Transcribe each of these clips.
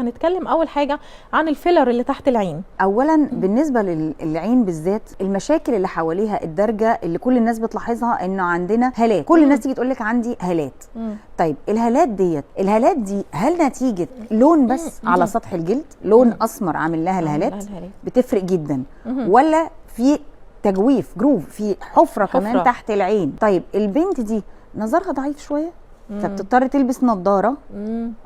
هنتكلم اول حاجة عن الفيلر اللي تحت العين. اولا بالنسبة للعين بالذات، المشاكل اللي حواليها الدرجة اللي كل الناس بتلاحظها انه عندنا هالات. كل الناس تيجي تقول لك عندي هالات. طيب الهالات ديت، الهالات دي هل نتيجة لون بس على سطح الجلد، لون اسمر عامل لها الهالات؟ بتفرق جدا. ولا في تجويف groove، في حفره كمان تحت العين. طيب البنت دي نظرها ضعيف شوية، فبتضطر تلبس نظاره.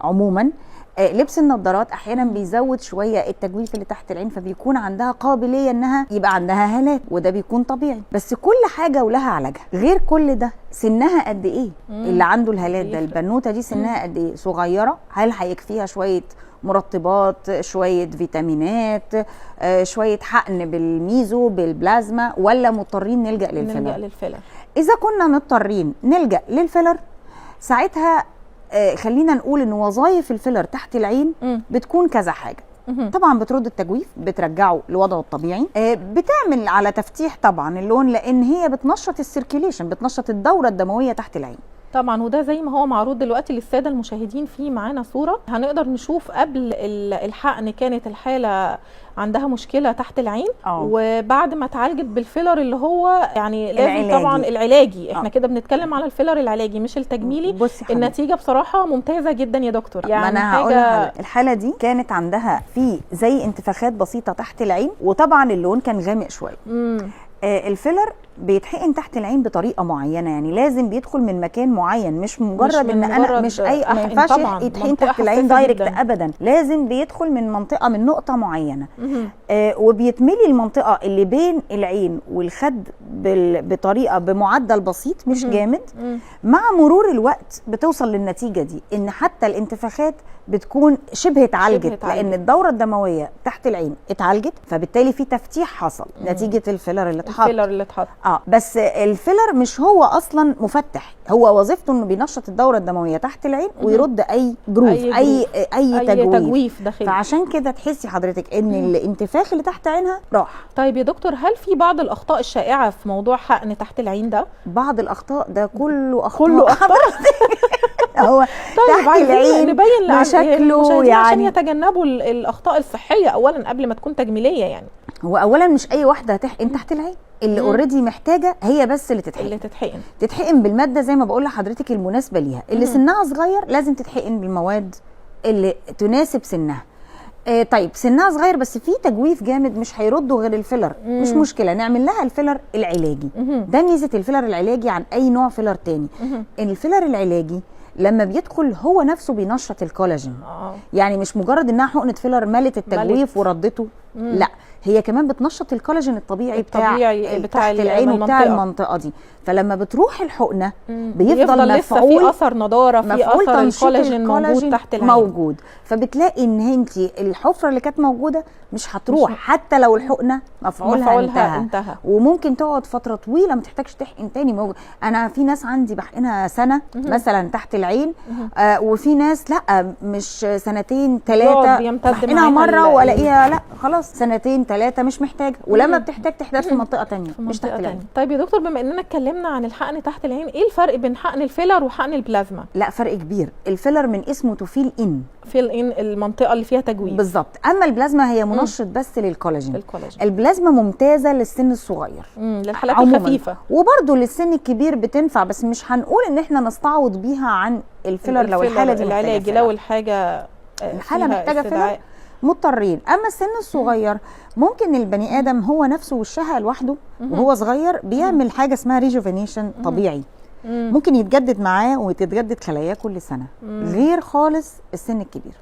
عموما لبس النظارات احيانا بيزود شوية التجويف اللي تحت العين، فبيكون عندها قابلية انها يبقى عندها هالات، وده بيكون طبيعي. بس كل حاجة ولها علاجها. غير كل ده سنها قد ايه؟ اللي عنده الهالات ده، البنوته دي سنها قد ايه؟ صغيرة، هل هيكفيها شوية مرطبات، شوية فيتامينات، شوية حقن بالميزو بالبلازما، ولا مضطرين نلجا للفيلر؟ اذا كنا مضطرين نلجا للفيلر ساعتها خلينا نقول ان وظائف الفيلر تحت العين بتكون كذا حاجة. طبعا بترد التجويف، بترجعه لوضعه الطبيعي، بتعمل على تفتيح طبعا اللون، لان هي بتنشط ال circulation، بتنشط الدورة الدموية تحت العين طبعا. وده زي ما هو معروض دلوقتي للسادة المشاهدين، في معانا صوره هنقدر نشوف قبل الحقن كانت الحالة عندها مشكلة تحت العين، وبعد ما اتعالجت بالفيلر اللي هو يعني لازم العلاجي. طبعا العلاجي، احنا كده بنتكلم على الفيلر العلاجي مش التجميلي. النتيجة بصراحة ممتازة جدا يا دكتور. يعني انا هقول الحالة دي كانت عندها في زي انتفاخات بسيطة تحت العين، وطبعا اللون كان غامق شوية. الفيلر بيتحقن تحت العين بطريقة معينة، يعني لازم بيدخل من مكان معين، مش مجرد مش ان انا مش اي ما ينفعش يتحقن تحت العين direct ابدا، لازم بيدخل من منطقة، من نقطة معينة. وبيتملي المنطقة اللي بين العين والخد بطريقة بمعدل بسيط مش جامد. مع مرور الوقت بتوصل للنتيجة دي، ان حتى الانتفاخات بتكون شبه اتعالجت، لان الدورة الدموية تحت العين اتعالجت، فبالتالي في تفتيح حصل نتيجة الفيلر اللي اتحط. بس الفيلر مش هو اصلا مفتح، هو وظيفته انه بينشط الدورة الدموية تحت العين ويرد اي groove، اي تجويف داخلي. فعشان كده تحسي حضرتك ان الانتفاخ اللي تحت عينها راح. طيب يا دكتور، هل في بعض الاخطاء الشائعة في موضوع حقن تحت العين ده؟ بعض الاخطاء ده كله اخطاء، كله اخطاء. هو طيب تحت العين نبين شكله يعني عشان يتجنبوا الاخطاء الصحية اولا قبل ما تكون تجميليه. يعني هو اولا مش اي واحدة هتحقن تحت العين، اللي already محتاجه هي بس اللي تتحقن، تتحقن بالماده زي ما بقول لحضرتك المناسبة ليها. اللي سنها صغير لازم تتحقن بالمواد اللي تناسب سنها. طيب سنها صغير بس في تجويف جامد مش هيرده غير الفيلر، مش مشكلة نعمل لها الفيلر العلاجي. ده ميزة الفيلر العلاجي عن اي نوع فيلر تاني. الفيلر العلاجي لما بيدخل هو نفسه بينشط الكولاجين. يعني مش مجرد انها حقنه فيلر ملت التجويف وردته، لا هي كمان بتنشط الكولاجين الطبيعي بتاع العين وبتاع المنطقة دي. فلما بتروح الحقنة بيفضل لسه في اثر نضاره، في اثر الكولاجين موجود تحت العين موجود. فبتلاقي ان انت الحفرة اللي كانت موجودة مش هتروح حتى لو الحقنة مفعولها انتهى. وممكن تقعد فترة طويلة ما تحتاجش تحقن تاني. موجود. انا في ناس عندي بحقنها سنة مثلا تحت العين، وفي ناس لا مش سنتين ثلاثة بحقنها مرة والاقيها لا خلاص سنتين ثلاثة مش محتاجه، ولما بتحتاج تحتاج في منطقة ثانية مش تحت العين. طيب يا دكتور، بما اننا اتكلمنا عن الحقن تحت العين، ايه الفرق بين حقن الفيلر وحقن البلازما؟ لا فرق كبير. الفيلر من اسمه to fill in، fill in المنطقة اللي فيها تجويف بالظبط. اما البلازما هي منشط بس للكولاجين. البلازما ممتازة للسن الصغير، للحالات الخفيفة، وبرده للسن الكبير بتنفع، بس مش هنقول ان احنا نستعوض بيها عن الفيلر لو الحالة دي العلاجي، لو الحاجة الحالة محتاجه فيلر مضطرين. اما السن الصغير ممكن البني ادم هو نفسه وشها لوحده وهو صغير بيعمل حاجة اسمها rejuvenation طبيعي، ممكن يتجدد معاه وتتجدد خلاياه كل سنة، غير خالص السن الكبير.